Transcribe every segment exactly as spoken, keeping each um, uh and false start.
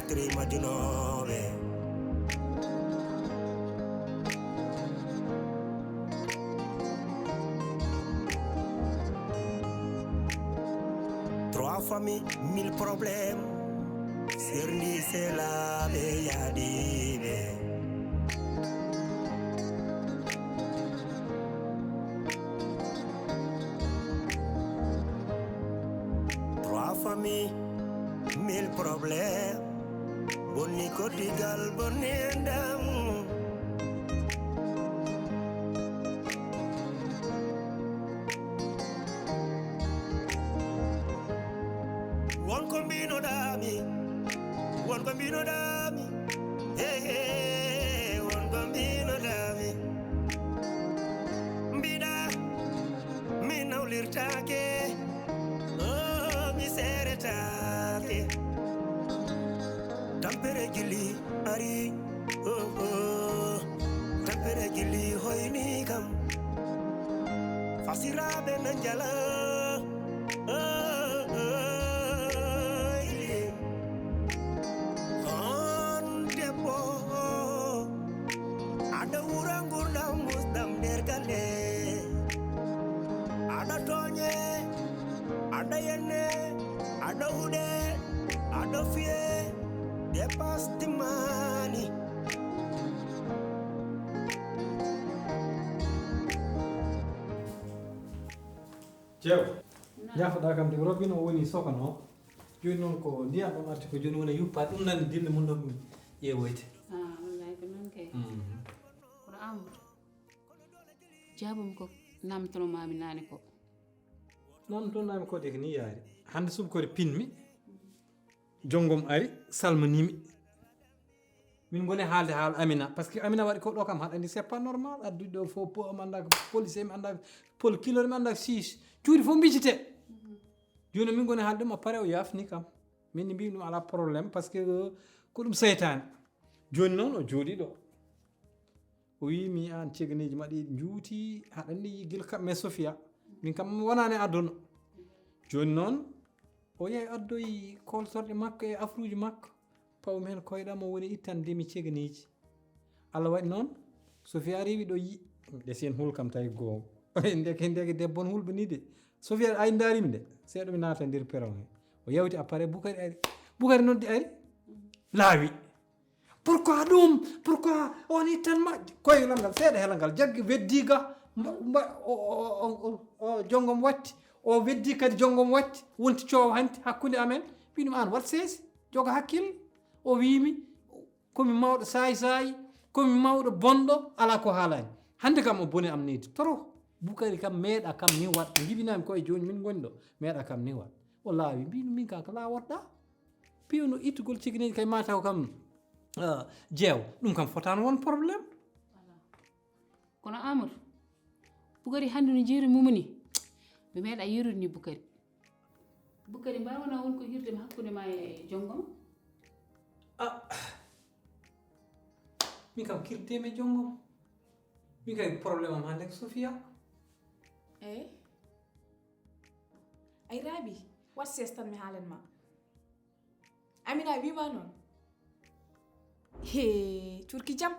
Kiri majunooɓe. Trois familles, mille problèmes. Serndi selaaɓe yaadiiɓe. Trois familles, mille problèmes. Bonni koddigal, bonni enɗam. Won ko mbinoɗaami, won ko mbinoɗaami. Hey, hey, won ko mbinoɗaami. Mbiɗa mi nawlirtaake, oh, mi seeretaake. Tampere jilli ari, oh, oh. Tampere jilli hoyni kam. Fasiraaɓe na njala, oh, oh, oh. On debbo, aɗa wura ngurdam musɗam nder galle. Aɗa tooñe, aɗa yenne, aɗa huɗe, aɗa fiye, dépasse timmaani. Ceew, ñaafoɗaa kam de, Robin o woni sokano. Jooni noon ko ndiyam ɗam arti ko jooni woni yuppaade, ɗum nani dille mum ɗo ɗum ƴeewoyde. Ah, wallahi ko noon kay. Mhm. Kono Amadou, jaabum ko namtonomaami naane ko. Namtonomaami ko de ko ni yaari. Hannde subakori pinmi, jonngom ari, salminiimi. Min ngoni haalde haala Amina, parce que Amina waɗi ko ɗo kam, haɗa anndi c'est pas normal, addude ɗo fof po, mi annda ko policier, mi annda ko pol kilori, mi annda ko siis. Cuuɗi fof mbijite. Jooni min ngoni haalde ɗum, o pare o yaafni kam. Min mbi ɗum alaa problème, parce que, euh, ko ɗum seytaane. Jooni noon o jooɗi ɗo. O wii mi aan cegeneeji ma ɗi njuuti, haɗa anndi gila kam, mais Sofia, min kam wonani aduna. Jooni noon, o yehi addoyi koltorɗe makko e afruuji makko. Pawmi heen koyɗam o woni ittande mi cegeneeji. Allah waɗi noon, Sofia rewi ɗo yi-, ɗe seen hul kam tawi goonga. Ndeke, ndeke debbo on hulɓe ni de. Sofia ay ndaarimi de, seeɗa mi naata nder peron he. O yawti appareil, Bukari ari. Bukari noddi ari, laawi. Pourquoi ɗum? Pourquoi on ittan ma? Koye lamgal, seeɗa helal ngal, jaggi weddi ga, mba-, mba-, o, o, o, o, o, jonngom watti. O weddi kadi jonngom watti. Wonti coowa hanti hakkunde amen. Mbi ɗum aan, wat seesi, joga hakkille. O wii mi, ko mi mawɗo saay-saay, ko mi mawɗo bonɗo, alaa ko haalaani. Hannde kam o boni am neydi, trop. Bukari kam meeɗa kam ni waɗ. Jibinaami ko e jooni min ngoni ɗo, meeɗa kam ni waɗ. O laawi, mbi ɗum min ka ko laaworɗa. Piiwno ittugol cegeneeji kay mataw kam, ah, jeew. Ɗum kam fotaano won problème. Voilà. Kono Amadou, Bukari hannde no jeeri mum ni. Mi meeɗa yerude ni Bukari. Bukari, mbaawanaa won ko hirde ma hakkunde ma e jonngom? Ah. Min kam kirde mi jonngom. Min kay problème am hannde ko Sofia. Eey. Ay Rabi, wat sees tan mi haalan ma. Amina wiima noon. He, cuurki jam.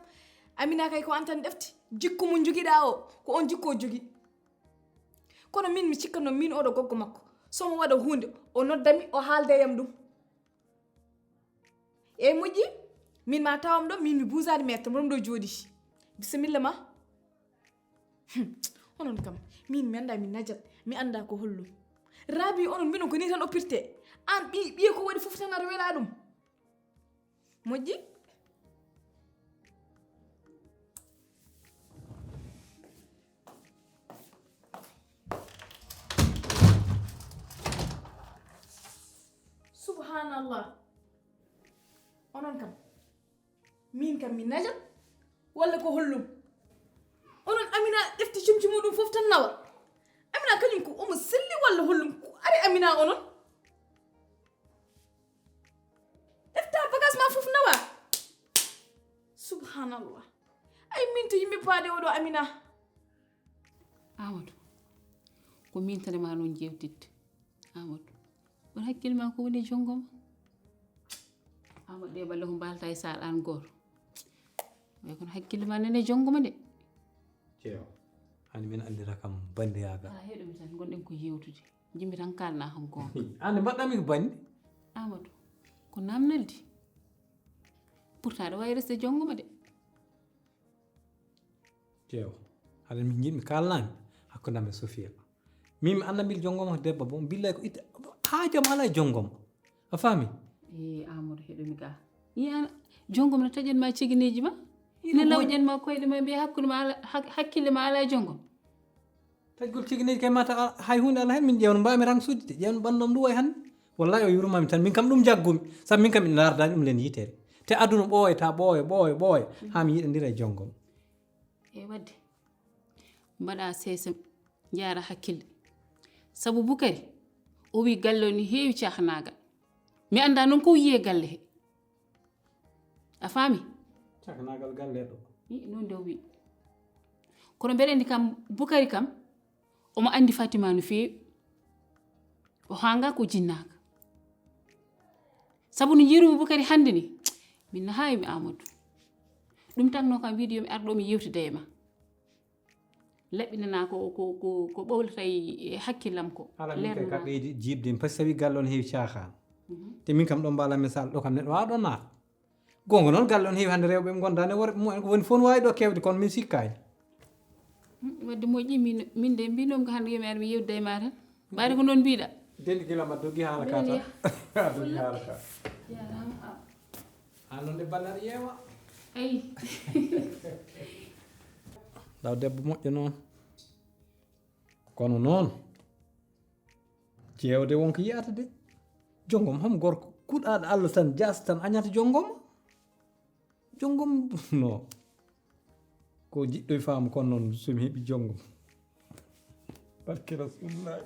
Amina kay ko an tan ɗefti. Jikku mo njogiɗaa o, ko on jikku o jogi. Kono min mi cikka noon, min oɗo goggo makko. So mo waɗa huunde, o nodda mi, o haalda yam ɗum. Eey moƴƴi, min ma tawam ɗo, min mi buusaani maître, mboɗo ɗo jooɗi. Bisimilla ma. Hmm, onon kam, min mi annda mi najat, mi annda ko hollum. Rabi, onon mbiɗon ko ni tan oppirte. An ɓi-, ɓiye ko waɗi fof tan aɗa wela ɗum. Moƴƴi? Subhanallah. Onon kam. Min kam mi najat. Walla ko hollum? Onon Amina ɗefti cumci muɗum fof tan nawa. Amina kañum ko omo selli walla hollum? Ko ari Amina onon? Ɗefta bagage ma fof nawa. Subhanallah. Ay min to yimɓe paade oɗo Amina. Amadou, ko min tan e ma noon jeewtidde. Amadou, on hakkille ma ko woni e jonngo ma? Amadou, ɗe balle ko mbalta e saɗan goto. Way kono hakkille ma nene jongo ma de. Ceew, ani min andira kam bandiraga. Ala heɗum tan, gonɗen ko yewtude. Jimmi tan kalna kam gonga. Ande mbaɗɗami ko bandi. Amadou, ko namnaldi. Pourtant ɗo wawi resde jongo ma de. Ceew, haɗa mi jiɗmi kalnami hakkunde am e Sofia. Min mi anda mbil jongoma debbo bo billay ko itta haajam ala e jongoma. A faami? E Amadou heɗumi ga. Yiyan jongoma no taƴan ma cegineji ma. Ne lawƴan ma koyɗe ma mbiya hakkunde ma ala hakkille ma ala e jongoma. Taƴgol cegineji kay mata hay hunde ala hen min ƴewno mbawmi rang sudde ƴewno ɓandam ɗum way hande. Wallahi o yurmami tan min kam ɗum jaggumi sabu min kam mi lardani ɗum len yitere te aduna ɓooya ta ɓooya ɓooya ɓooya ha mi yiɗandira e jongoma. E wadde mbaɗa sesem jaara hakkille sabu Bukari o wi galle o ni heewi cahanagal mi anda noon ko wiye galle he a faami? Cahanagal galle ɗo. Noon de o wi kono mbeɗa andi kam Bukari kam omo andi Fatima no feewi o hanga ko jinnaka sabu no jiirumi Bukari hande ni min no hawi mi Amadou ɗum tagno kam wiide yomi ar ɗo mi yewtida e ma laɓɓinana ko ko ko ko ɓowlata e hakkillam ko ala min kay ka ɓeydi jiibde mi par ce que tawi galle on heewi caahan te min kam ɗo mbala misal ɗo kam neɗɗo wawa ɗo naata gonga noon galle on heewi hande rewɓe ɓe gonda ne worɓe mumen ko woni fof ne wawi ɗo kewde kono min sikkani wadde moƴƴi min min de mbinomka hande yomi ar mi yewtida e ma tan ɓayde ko noon mbiɗa dendi gila ma dogi haala ka tan a dogi haala ka jarama An noon de bannat yeewa. Eyi. Daw debbo moƴƴo noon. Kono noon jeewde wonko yiyata de. Jongom hom gorko kuɗaaɗo Allah tan jaasi tan añata jongoma. Jongom no. Ko jiɗɗo e faamu kono noon somi heɓi jonngo barke rasulullahi.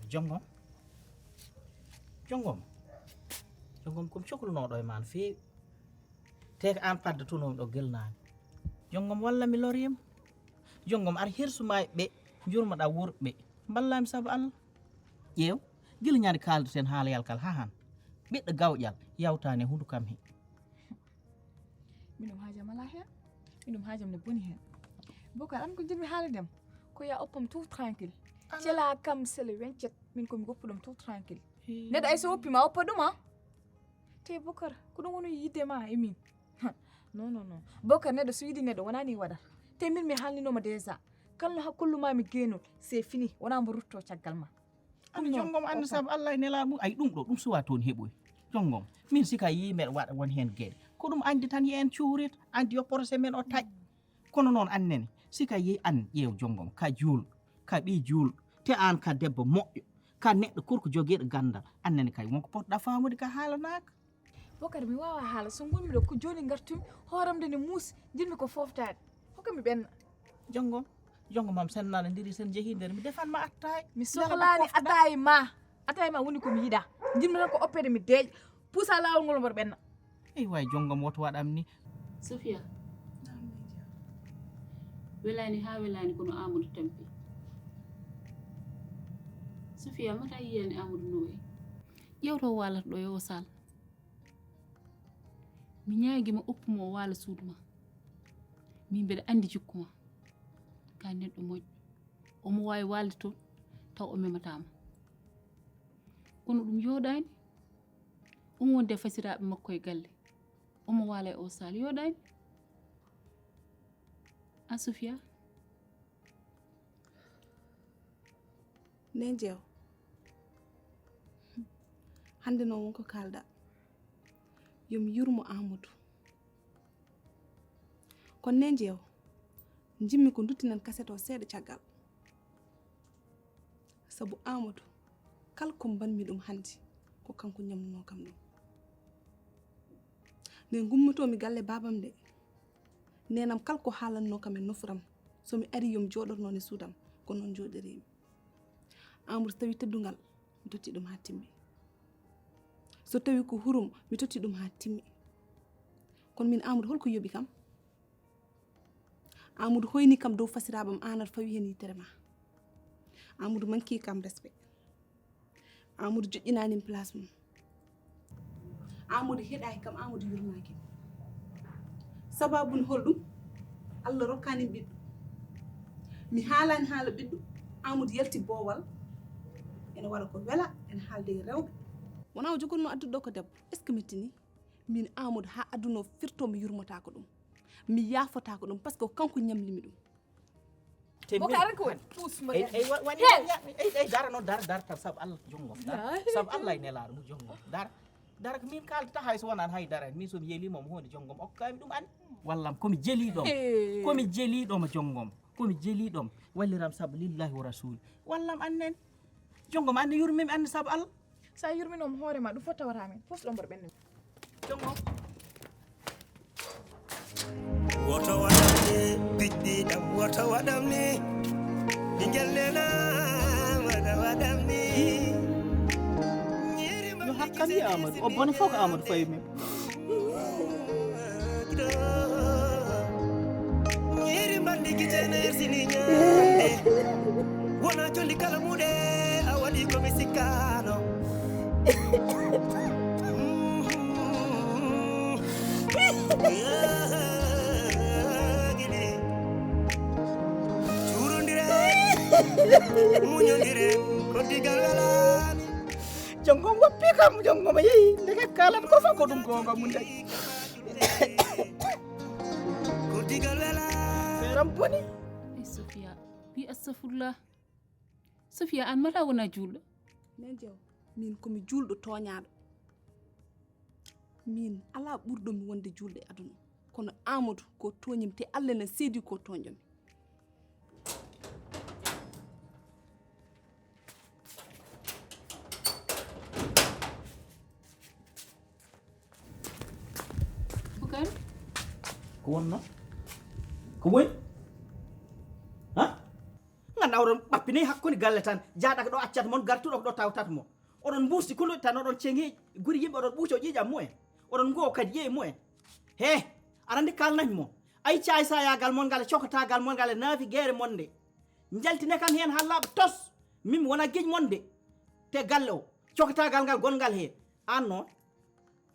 Jongom jongom jongom komi cohlunoɗo e ma no feewi te ko an paddatunomi ɗo gelnani jongom walla mi lorima jongom ar hersuma e ɓe jurmoɗa worɓe mballami saabu allah ƴeew gila ñande kaldeten haala yalkal ha han ɓiɗɗo gawƴal yawtani e hundu kam he Minum haajam alaa heen, minum haajam ne boni heen. Bokar, an ko njiɗmi haalde ma, ko ya oppam tout tranquille. Cela kam sele wencet, min ko mi woppu ɗum tout tranquille. Neɗɗo ay so woppi ma woppa ɗum a. Te Bokar, ko ɗum woni yidde ma e min. Non non non. Bokar neɗɗo so yiɗi neɗɗo wonani waɗata. Te min mi haalninoma déjà. Kalno hakkullu ma mi geenol, c'est fini, wona mbo rutto caggal ma. Ani jongom anni sabu allah e nela mum ay ɗum ɗo ɗum suwa toon heɓoy jongom min sika yi meɗa waɗa won heen geɗe ko ɗum andi tan yen cuurit andi yo projet men o taƴ kono noon annene sika yi an ƴeew jongom ka juul ka ɓi juul te an ka debbo moƴƴo ka neɗɗo korko jogiiɗo gandal annene kay wonko potɗa famude ka haalanaka Bokar mi wawa haala so gonmi ɗo ko joni gartumi hooram de ne muusi jiɗmi ko foftaade hokkami ɓenna jongom jongo mam sen nana ndiri sen jeehi nder mi defan ma attaay mi sohlani attaay ma attaay ma woni komi yiɗa jinmi tan ko oppede mi deeƴa puusa lawol ngol mboɗo ɓenna ey way jongom woto waɗam ni sofia welani ha welani kono amadou tampi sofia mata yiyani amadou no wayi ƴewto walata ɗo yo o sal mi ñaagi ma oppu mo o waala suudu ma min mbeɗa anndi jikku ma ka neɗɗo moƴƴo omo waawi waalde toon taw o memataa ma kono ɗum yooɗaani omo wondi e fasiraaɓe makko e galle omo waala e o saal yooɗaani a sufiya Nde jeew hannde noon wonko kaalɗaa yo mi yurmo Aamadu kono nde jeew njiɗmi ko nduttinen kaset o seeɗa caggal sabu Aamadu kala ko mbaɗmi ɗum hannde ko kanko ñamnunoo kam ɗum nde ngummotoo-mi galle baabam nde Neenam kala ko haalannoo kam e nofuram, so mi arii yo mi jooɗor noon e suudam, ko noon njooɗoriimi. Amadou, so tawii teddungal, mi totti ɗum haa timmi. So tawii ko hurum, mi totti ɗum haa timmi. Kono miin Amadou, hol ko yoɓi kam? Amadou hoyni kam dow fasiraaɓam, aan aɗa fawi heen yitere ma. Amadou manki kam respect. Amadou joƴƴinaani place mum. Amadou heɗaaki kam, Amadou yurmaaki. Sababu ne holɗum? Allah rokkaani ɓiɗɗo. Mi haalaani haala ɓiɗɗo. Amadou yalti boowal. Ene waɗa ko wela, ene haalda e rewɓe. Wonaa o jogotno addude ɗo ko debbo. Est-ce que mi tini? Min Amadou haa aduna o firto mi yurmotaako ɗum. Mi yaafotaako ɗum parce que kanko ñamlimi ɗum. Te Boka min- aran ko woni puus mo Ey, ey, wa- wani- Yes. Ey, ey, dara noon, dara, dara, tan sabu Allah, jongom, dara. Ay. Sabu Allah e nelaaɗo mo jongom, dara. Dara ko min kaalata hay so wonaan hay dara, min so mi yeliima mo hooni jongom, okkami ɗum an. Wallam, ko mi jeliiɗom. Hey. Ko mi jeliiɗom jongom. Ko mi jeliiɗom. Walliram sabu lillahi wa rasul. Wallam annen. Jongom anne yurmimi anne sabu Allah. Sa yurminooma hoore ma, ɗum fof tawata men. Fof ɗo mboɗo ɓenni. Jonngo. Woto waɗam ni, piɗɗi ɗam, woto waɗam ni. Ɓinngel nena, woto waɗam ni. Yo hakkam yi Amadou, o bone fof ko Amadou fawi men. Ñiiri mbanndi gite ne ersini ñaande. Wona jolli kala muɗe a waɗi ko mi sikkaano. Cuurondiren, muñondiren, ko digal welaani. Jonngo woppi kam, jonngo mo yehi, ndeke kaalat ko fof ko ɗum goonga mum de. Ko digal wela. Feeram boni. Ay, Sofia, wi astafurlah. Sofia, an mala wona juulɗo? Nen jew, min ko mi juulɗo tooñaaɗo. Min alaa ɓurɗo mi wonde juulɗo e aduna. Kono Amadou ko tooñimi te Allah nen seedi ko tooñɗo mi. Bukar? Ko wonno? Ko woy? Ha? Ngannda oɗon ɓappinay hakkunde galle tan, jaaɗaka ɗo accat mon, gartuɗo ko ɗo tawtat mo. Oɗon mbuusti kuluɗi tan, oɗon ceŋi guri yimɓe, oɗon ɓuuco ƴiiƴam mumen. Oɗon ngowo kadi ƴeewi mumen. He, aɗa anndi kalnami mo. Ay caay sayagal mon ngal e cokatagal mon ngal e naafi geere mon nde. Njaltine kam heen haa laaɓa tos. Min mi wona giñ mon de. Te galle o, cokatagal ngal gonngal heen. Aan noon,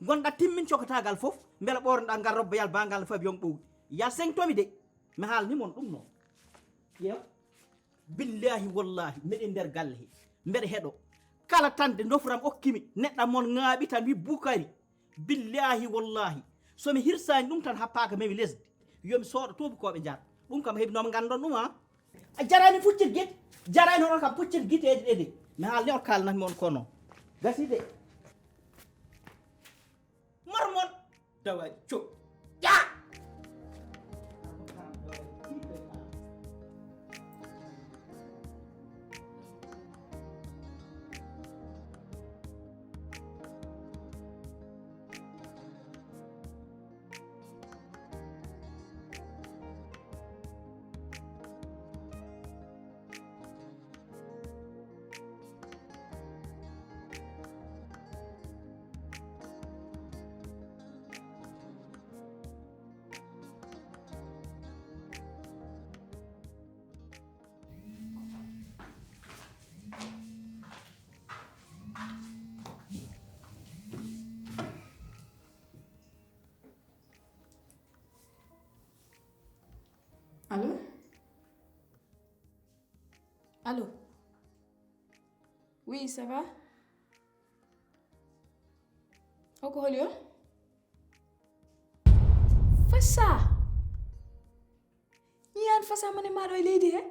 ngonɗa timmin cokatagal fof, mbela ɓoornoɗa ngal robboyal ba ngal no fabi on ɓowdi. Ya sengtomi de. Mi haalni mon ɗum noon. Ƴeew. Billahi wallahi, meɗen nder galle he. Mbeɗa heɗo. Kala tan de ndofuram okkimi, neɗɗa mon ŋaaɓi tan wi Bukari. Billahi wallahi, so mi hirsani ɗum tan happaaka memi lesdi. Yo mi sooɗo tuubakooɓe njar. Ɗum kam heɓi nooma nganndon ɗum, ha? A jarani fuccit gite. Jarani hono kam fuccit giteeji ɗe de. Mi haalni on kaalnatmi on kono. Gasi de. Marmon. Dawa cuk. Ya! Allo? Allo? Oui, ça va? Hoko holi o? Fasa! Ñiyan fasa mane maɗo e leydi he?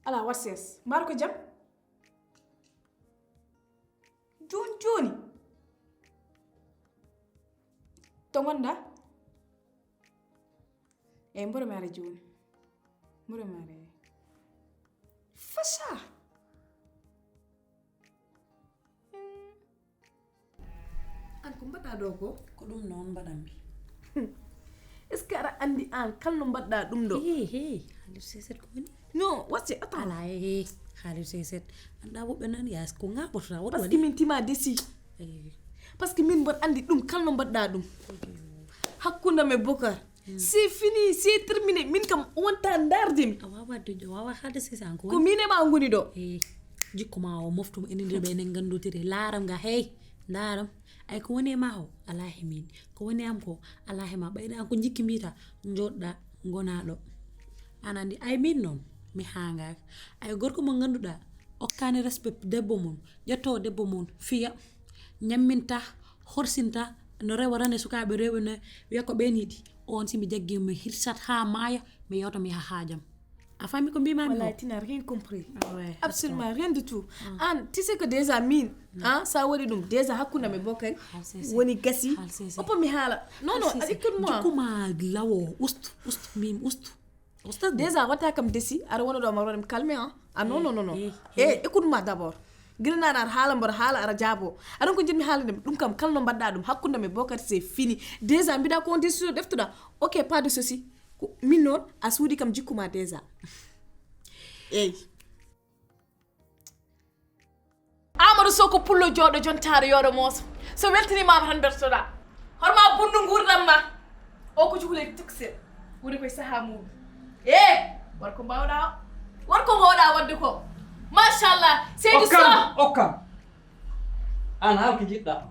Ala, wat ses. Mbar ko jam? Joni joni. To ngonɗa? Eyi, mboɗo maare jooni. Mboɗo maare. Fasa! Hmm. An ko mbaɗɗa ɗo ko? Ko ɗum noon mbaɗanmi. Est-ce que aɗa anndi aan kala no mbaɗɗaa ɗum ɗo? Hey, hey, haalirde seeset ko woni? Non, wacce, attends. Alaa, hey, hey, haalirde seeset. Anndaa woɓɓe nan, yaa ko ŋaaɓotoɗaa, woto waɗi. Parce que min timaa desi. Parce que min mboɗo anndi ɗum kala no mbaɗɗaa ɗum. Hakkunde am e Bokar. C'est fini, c'est terminé. Min kam wonta ndaarde mi. A waawaa dujjo, a waawaa haalde sese an ko woni. Ko min e maa ngoni ɗo. Hey, jikku maa o moftu mo enen ɗiɗo ɓe enen nganndotiri. Laaram nga hey, ndaaram. Ay ko woni e maa o alaa he min. Ko woni e am ko alaa he maa. Ɓayri an ko jikki mbiyta njooɗɗa ngonaa ɗo. An anndi ay min noon mi haangaaka. Ay gorko mo ngannduɗaa okkaani respect debbo mum, ƴettoo debbo mum fiya, ñamminta, horsinta, no rewa tan e sukaaɓe rewɓe no wiya ko ɓeen yiɗi. Oon si mi jaggii mi hirsat haa maaya, mi yewta mi yaha haajam. A faami ko mbiimaa mi? Wallaay, tu n'as rien compris. Ah ouais, absolument rien du tout. An, tu sais que déjà min, hein, ça waɗi ɗum déjà hakkunde am e Bokari woni gasi. Opo mi haala. Non non, écoute-moi. Jikku maa lawo, ustu, ustu, min ustu. Ustaz. Déjà wata kam desi, aɗa wona ɗo ma waɗam calme, hein. Ah non non non non. Eh, écoute-moi d'abord. Gila nana aɗa haala mboɗo haala aɗa jaabo. Aɗa ko jiɗmi haalde ɗum kam kala no mbaɗɗa ɗum hakkunde am e Bokari c'est fini. Déjà mbiɗa ko on décision deftuɗa. Ok, pas de souci. Ko min noon a suuɗi kam jikku ma déjà. Eyi. Amadou Sow ko pullo jooɗo jontaare yooɗo mooso. So weltinimaama tan mbertoɗaa. Horma bundu nguurɗam ma. O ko cukalel tuksel. Woni koye sahaa muɗum. Ee, war ko mbawɗaa o. War ko mbawɗaa waɗde ko. Machallah. Seydi Sow. Okkam, okkam. Aan haal ko njiɗɗaa.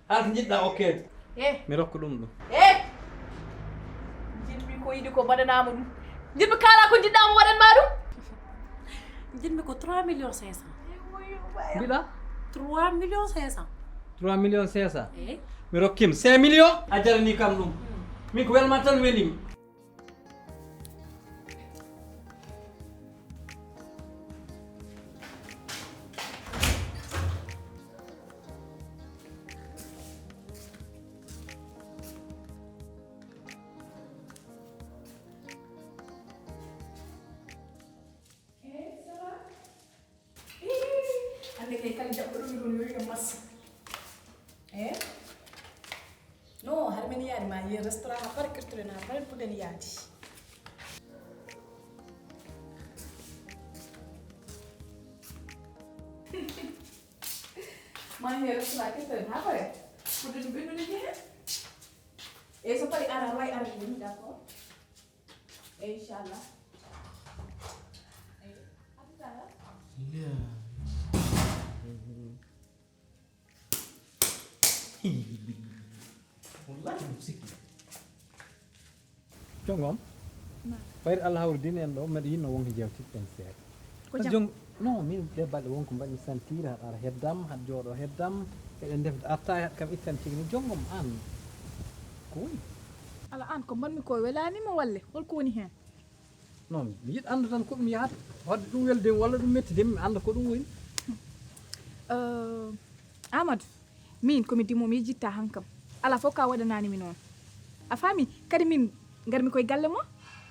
Hara ko njiɗɗa okkeede? Eh. Mi rokka ɗum ɗum. Eh. Njiɗmi ko yiɗi ko mbaɗanaama ɗum. Njiɗmi kaalaa ko njiɗɗaa mo waɗan maa ɗum. Njiɗmi ko trois millions cinq cents. Mbiɗa? Trois millions cinq cents. Trois millions cinq cents. Eh. Mi rokkim cinq millions. A jarani kam ɗum. Min ko welma tan welimi. Hannde kay kala jaɓɓo ɗum ɗum yowi e massa. Eh? Non, har min yaari ma yiya restaurant ha pare kirtuɗen ha pare puɗen yaadi. Ma yiya restaurant kirtuɗen ha pare puɗen ɓennude jehe. E so pari ara way ara ni d'accord. Inchallah. Jongom. Ɓayri Allah hawridini en ɗo, mbeɗa yinno wonko jewtitɗen seeɗa. Ko jam? Jong non, min ɗe balɗe wonko mbaɗmi sentir haɗa ara heddam, haɗa jooɗo heddam, eɗen ndefde attaaya haɗa kam ittan tigi ni. Jongom an ko woni? Ala an ko mbaɗmi ko welani ma walle holko woni hen? Non mi yiɗ annda tan ko ɗum yahata. Wadde ɗum weldemi walla ɗum mettidemi mi annda ko ɗum woni. Amadou, min komi dimo mi yejjitta hankam. Ala fof ka waɗanani mi noon. A faami? Kadi min ngarmi koye galle ma,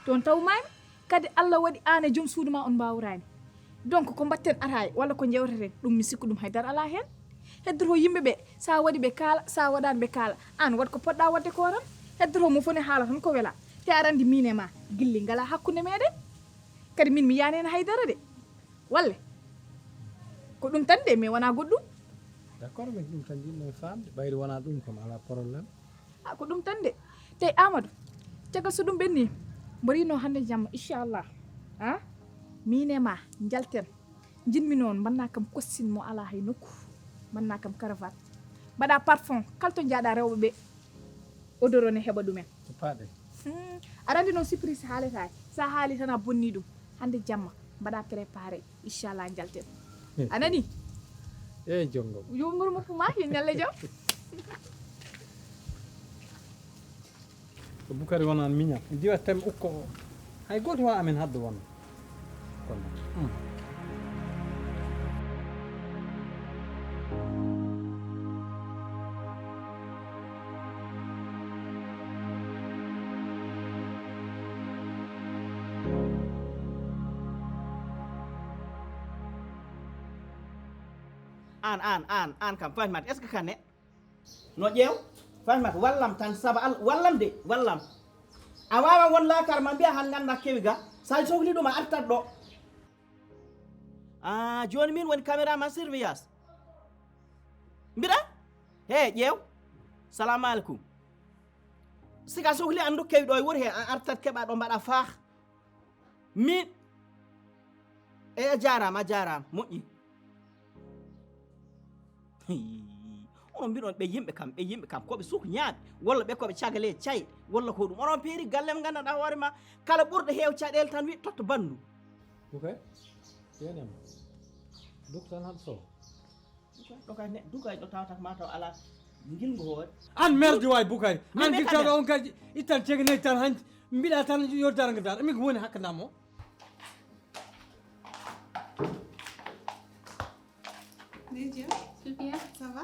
toon tawmaami. Kadi Allah waɗi aan e joom suudu ma on mbaawraani. Donc ko mbaɗten ataaya walla ko njewteten ɗum mi sikku ɗum haydara alaa heen. Heddotoo yimɓe ɓe, so a waɗi ɓe kaala, so a waɗaani ɓe kaala. Aan waɗ ko poɗɗaa waɗde koo tan. Heddotoo mo fof ne haala tan ko welaa. Te aɗa anndi miin e maa, gilli ngalaa hakkunde meeɗen. Kadi miin mi yiyaani heen haydara de. Walle. Ko ɗum tan de, mais wonaa goɗɗum. D'accord, min ɗum tan njiɗmi faamde. Ɓayri wonaa ɗum kam, alaa problème. A ko ɗum tan de. Tey Amadou, caggal so ɗum ɓenni, mbo rino hannde jamma, inchallah. A miin e ma njalten. Njiɗmi noon mbanna kam kossin mo alaa hay nokku. Mbanna kam cravate. Mbaɗa parfum, kala to njaaɗa rewɓe ɓe, odoro ne heɓa ɗumen. Ko paaɗe. Aɗa anndi noon surprise haaletaake. So a haali tan a bonni ɗum. Hannde jamma mbaɗa préparé. Inchallah njalten. A nani? Eyi jom ngom. Yo umru moppu ma yo ñalle jom. Ko Bukari wonaan miñam. Diwa tem ukko o. Hay gooto waawa amen hadde won. Kono. Aan aan aan aan kam Fatimata est-ce que kane no ƴeew Fatimata wallam tan saba Allah wallam de wallam. A wawa won lakar ma mbiya han ganda kewi ga. Sa sohli ɗum a artat ɗo. Ah, joni min woni caméra ma surveillance. Mbiɗa? He, ƴeew. Salamu alaikum. Sika sohli andu kewi ɗo e wori he a artat keɓa ɗo mbaɗa faax. Min. E a jarama, a jarama. Moƴƴi. Hii, onon mbiɗon ɓe yimɓe kam, ɓe yimɓe kam, koɓe sukñaaɓe, walla ɓe koɓe cagale cay, walla ko ɗum. Onon peeri gallem gandanɗa hoore ma, kala ɓurɗo heew caɗeele tan wi totta bandu. Dukay, yenema. Duk tan haɗa so. Dukay, ɗo kay ne, dukay ɗo tawata ko mataw ala ngilngu hoore. An merdi waay Bukari. Min an mi giltaɗo kaɗa. On kadi ittan cegi nayi tan hanti. Mbiɗa tan yo darga dar. Min ko woni hakkandam o. Neji, Sophia, ça va?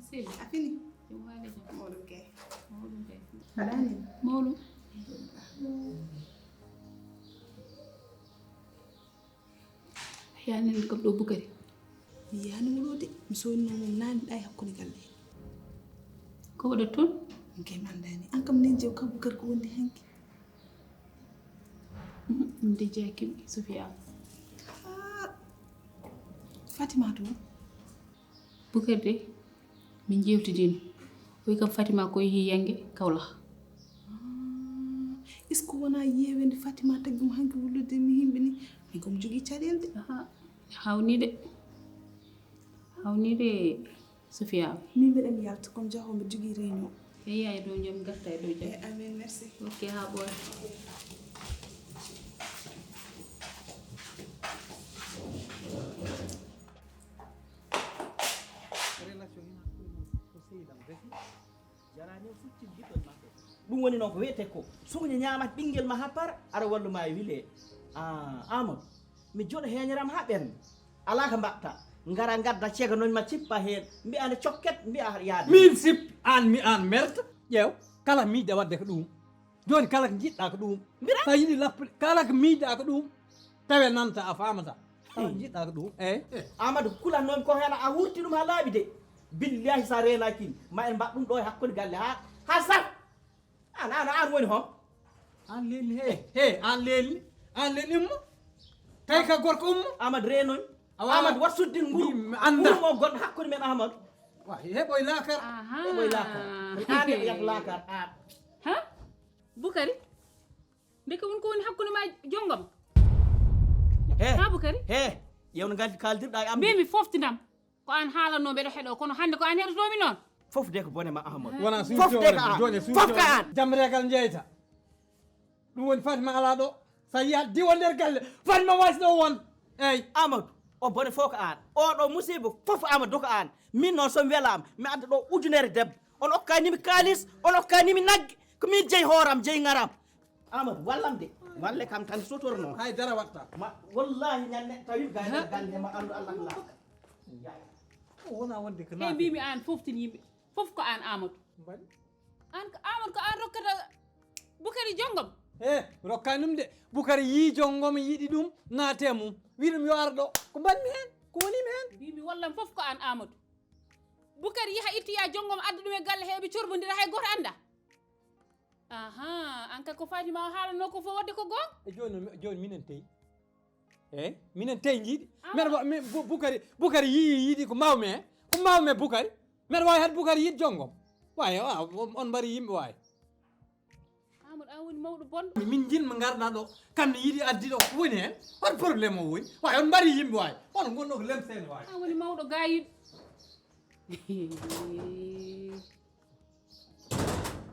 Seli. A fini? Ɗum waɗi jam. Mawɗum kay. Mawɗum kay. Aɗa anndi? Mawɗum. Yaani kam ɗo Bukari. Mi yaani mo ɗo de. Mi sonni mo naani ɗa e hakkunde galle. Ko waɗa toon? Min kay mi anndaani. An kam nen jew kam Bukari ko woni hanki. Ɗum de jeekim Sophia. Ah, Fatima to? Bukar de, min jewtidino. O wi kam Fatima ko yehi yange Kawlax. Ah, est-ce que wona yewende Fatima taggi mo hanki wullude mi yimɓe ni? Min kam jogii caɗeele de. Aha, hawni de. Hawni de. Sophia. Min mbeɗa mi yalta comme jaaho mbeɗa jogii réunion. Eyi yaye dow jam garta e dow jam. Eh, amin, merci. Ok, ha ɓooya. Relation hina ko sehil am gasi. Jarani o futti giɗɗon makko. Ɗum woni noon ko wiyete ko sukñi ñaamat ɓinngel ma ha para aɗa wallu ma e wile. Ah, Amadou, mi joɗo heñeram ha ɓen. Alaa ko mbaɗta. Ngara ngadda cega noon ma cippa heen. Mbiya nde cokket, mbiya yaade. Min sip aan mi aan merta. Ƴeew, kala miiɗa wadde ko ɗum. Jooni kala ko njiɗɗa ko ɗum. Mbiɗa? Sa yiɗi lappude, kala ko miiɗa ko ɗum. Tawe nanta a faamata. Kala ko njiɗɗa ko ɗum. Eey. Amadou, kulatnoomi ko heen a hurti ɗum haa laaɓi de. Billahi sa reenaaki ma en mbaɗ ɗum ɗo e hakkunde galle haa, haa sar. An, an, an woni hon? An lelni, he, he, an lelni, an lelni ummo. Tawi ka gorko ummo. Amadou reenoy. Awa. Amadou wat suddin nguru. Mi anda. Nguru mo gon hakkude men Amadou. Wa, heɓoy laakar. Aha. Heɓoy laakar. An heɓoyat laakar, an. Ha? Bukari? Ndeke won ko woni hakkunde ma jongoma? He. Ha, Bukari? He. Ƴeew no ngaldi kaldirɗa e am. Mbimi foftinam. Ko an haalanno mbeɗo heɗo, kono hannde ko an heɗotomi noon. Fof de ko bone ma Amadou. Wona suuti fof de ko an. Fof ko an. Jam regal jeyta. Ɗum woni Fatima ala ɗo. Sa yiya diwa nder galle, Fatima wasi ɗo won. Eyyi. Amadou, o bone fof ko an. O ɗo musiba fof Amadou ko an. Min noon somi welama, mi adda ɗo ujunere debbo. On okkanimi kalis, on okkanimi nagge, ko min jeyi hooram, jeyi ngaram. Amadou, wallam de. Walle kam tan sotorno. Hay dara watta. Ma, wallahi ñande tawi gayna gande ma andu Allah la. Ko wona wonde ko. Hey, naati. Mbimi an foftin yimɓe. Fof ko an Amadou. Mbaɗi. An ko Amadou ko an rokkata Bukari jongom. He, rokkani ɗum de. Bukari yi jongom yiɗi ɗum naate mum. Wi ɗum yo ar ɗo. Ko mbaɗmi hen? Ko wonimi hen? Mbimi wallam fof ko an Amadou. Bukari yaha itti ya jongom adda ɗum e galle he ɓe corbodira hay goto anda. Aha, an kay ko Fatima o haalanno ko fof wadde ko goonga? E jooni noon, jooni minen teyi. Eyi, minen teyi njiiɗi. Ah. Mbeɗa wa-, mi, Bu-, Bukari, Bukari yii, yiɗi ko mawmi he. Ko mawmi e Bukari. Mbeɗa waawi haɗ Bukari yiɗ jongom. Waawi, a, on, on mbari yimɓe waawi. Amadou, an woni mawɗo bonɗo. Min njiɗmi ngarɗa ɗo, kam ne yiɗi addi ɗo, ko woni heen? Hol problème o woni? Waawi, on mbari yimɓe waawi. Onon ngonno ko lemseede waawi. An woni mawɗo gaayiɗo.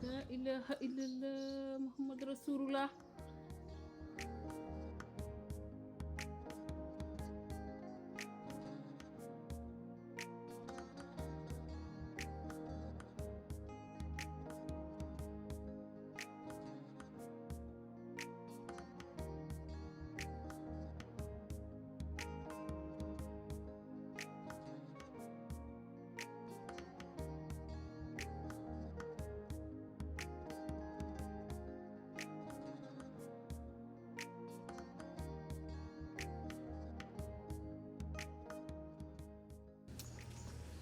La ilaha illallah, Muhammadu Rasulullah.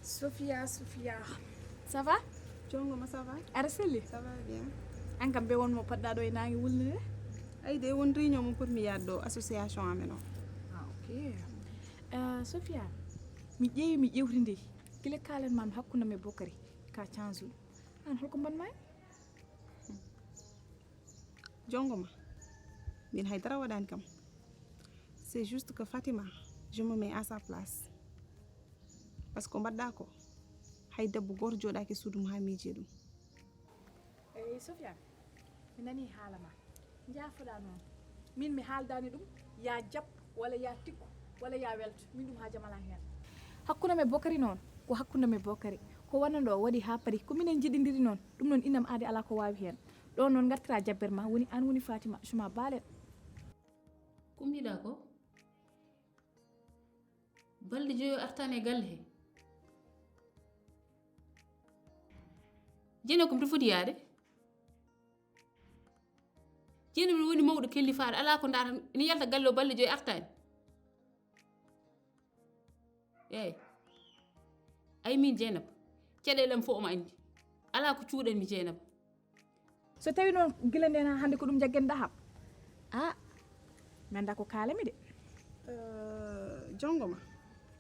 Sofia, Sofia. Ça va? Jongoma, ça va? Aɗa selli? Ça va bien. An kam ɓe wonmo paɗɗa ɗo e nange wulnere? Ay de, won réunion mo potmi yaade ɗo association amen o. Ah, ok. Eh, Sofia, mi ƴeewi, mi ƴewtidi. Gila kalan mam hakkunde me Bokari ka change. An holko mban may? Jongo ma, min haydara waɗani kam. C'est juste que Fatima, je me mets à sa place. Parce que ko mbaɗɗa ko, hay debbo gooto jooɗaaki e suudu mum haa miijee ɗum. Eyi, Sofiane, mi nanii haala ma. Njaafoɗaa noon. Miin mi haaldaani ɗum, yaa jaɓ, walla yaa tikku, walla yaa welto. Miin ɗum haajam alaa heen. Hakkunde am e Bokari noon, ko hakkunde am e Bokari. Ko wonnoo ɗo waɗi haa paari. Ko minen njiɗindiri noon. Ɗum noon, innam aadi alaa ko waawi heen. Ɗoon noon ngartiraa jabbere ma, woni aan woni Fatima, je m'en bats les. Ko mbiɗa ko? Balɗe joyo artaani e galle he. Jeenabu kam to foti yaade. Jeenabu no woni mawɗo kellifaaɗo, alaa ko ndaarata, ina yalta galle o balɗe joyo artaani. Eey. Ay min Jeenabu, caɗeele am fof omo anndi. Alaa ko cuuɗanmi Jeenabu. So tawi noon gila ndeen haa hannde ko ɗum njaggen ɗaham? Ah, mi anndaa ko kaalami de. Euh, jongo ma,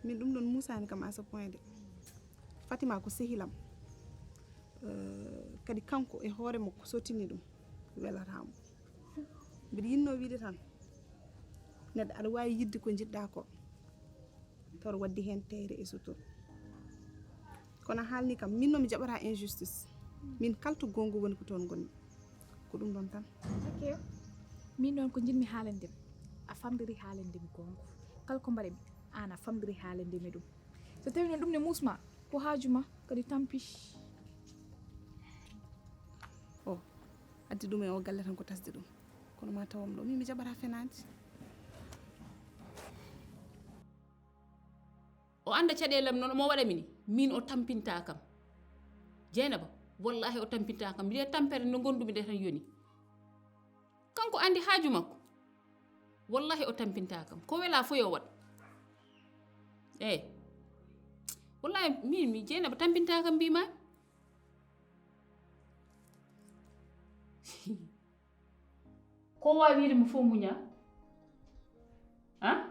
min ɗum ɗoon muusaani kam à ce point de. Fatima ko sehilam. Euh, kadi kanko e hoore makko so tini ɗum, welataa mo. Mbiɗa yiɗnoo wiide tan, neɗɗo aɗa waawi yiɗde ko njiɗɗaa ko, tawa waɗde heen teeyre e sutura. Kono a haalni kam, min noon mi jaɓataa injustice. Min kala to goonga woni ko toon ngonmi. Ko ɗum ɗoon tan. Ok. Min noon ko njiɗmi haalande ma. A famɗiri haalande mi goonga. Kala ko mbaɗmi, aan a famɗiri haalande mi ɗum. So tawi noon ɗum ne muusma, ko haaju ma, kadi tant pis. O, addi ɗum e o galle tan ko tasde ɗum. Kono ma tawam ɗo, min mi jaɓataa fenaande. O annda caɗeele am noon, omo waɗa mi ni. Min o tampinta kam. Jeenaba, wallahi o tampinta kam. Mbiɗa tampere no ngonndumi nde tan yoni. Kanko anndi haaju makko. Wallahi o tampinta kam. Ko wela fof yo waɗ. Eey. Wallahi min mi Jeenaba tampinta kam mbima. Ko waawi wiide mo fof muña. Han?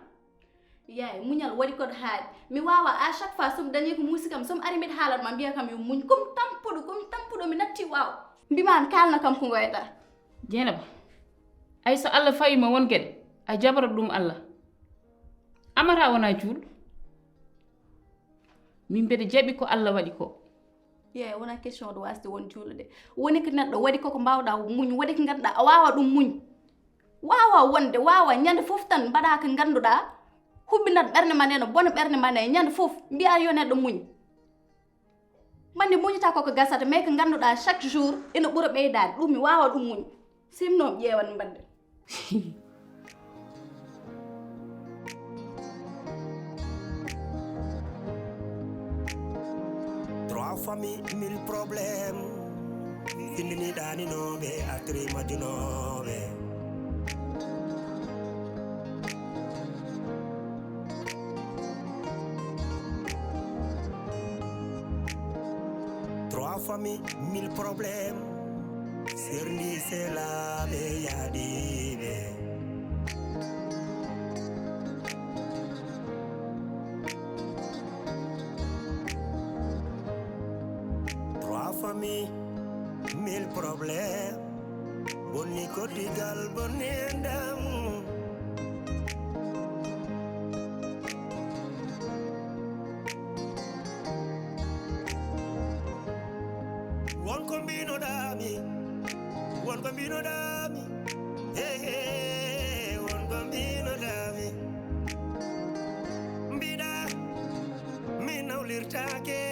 Yaay, muñal waɗi ko haaɗi. Mi waawa à chaque fois so mi dañi ko muusi kam, so mi ari mbiɗa haalana ma, mbiya kam yo muñ. Ko mi tampuɗo, ko mi tampuɗo, mi natti waaw. Mbima an kaalna kam ko ngoyɗa. Jeenaba, ay so Allah fawi ma won geɗe, a jaɓarat ɗum Allah. Amara wona juulɗo. Min mbeɗa jaɓi ko Allah waɗi ko. Yeey, wona question ɗo wasde won juulɗo de. Woni ko neɗɗo waɗi koko mbaawɗa muñ, waɗi ko ngannduɗaa a waawa ɗum muñ. Waawa wonde, waawa ñande fof tan mbaɗa ko ngannduɗaa huɓinat ɓernde ma nde, no bona ɓernde ma nde, ñande fof mbiya yo neɗɗo muñ. Mande muñata koko gasata, mais ko ngannduɗaa chaque jour ina ɓura ɓeydaade, ɗum mi waawa ɗum muñ. Sinno mi ƴeewan mbaɗde. Trois familles, mille problèmes. Findini ɗaninooɓe, artiri majjunooɓe. Trois familles, mille problèmes. Serndi selaaɓe yaadiiɓe. Trois familles, mille problèmes. Bonni koddigal, bonni enɗam. Won ko mbinoɗaami, won ko mbinoɗaami, he, he, won ko mbinoɗaami. Mbiɗa, mi nawlirtaake,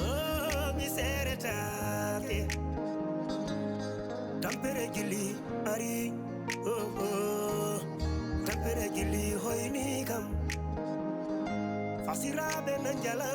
oh, mi seeretaake. Tampere gili ari, oh, oh. Tampere gili hoyni kam. Fasiraaɓe na njala,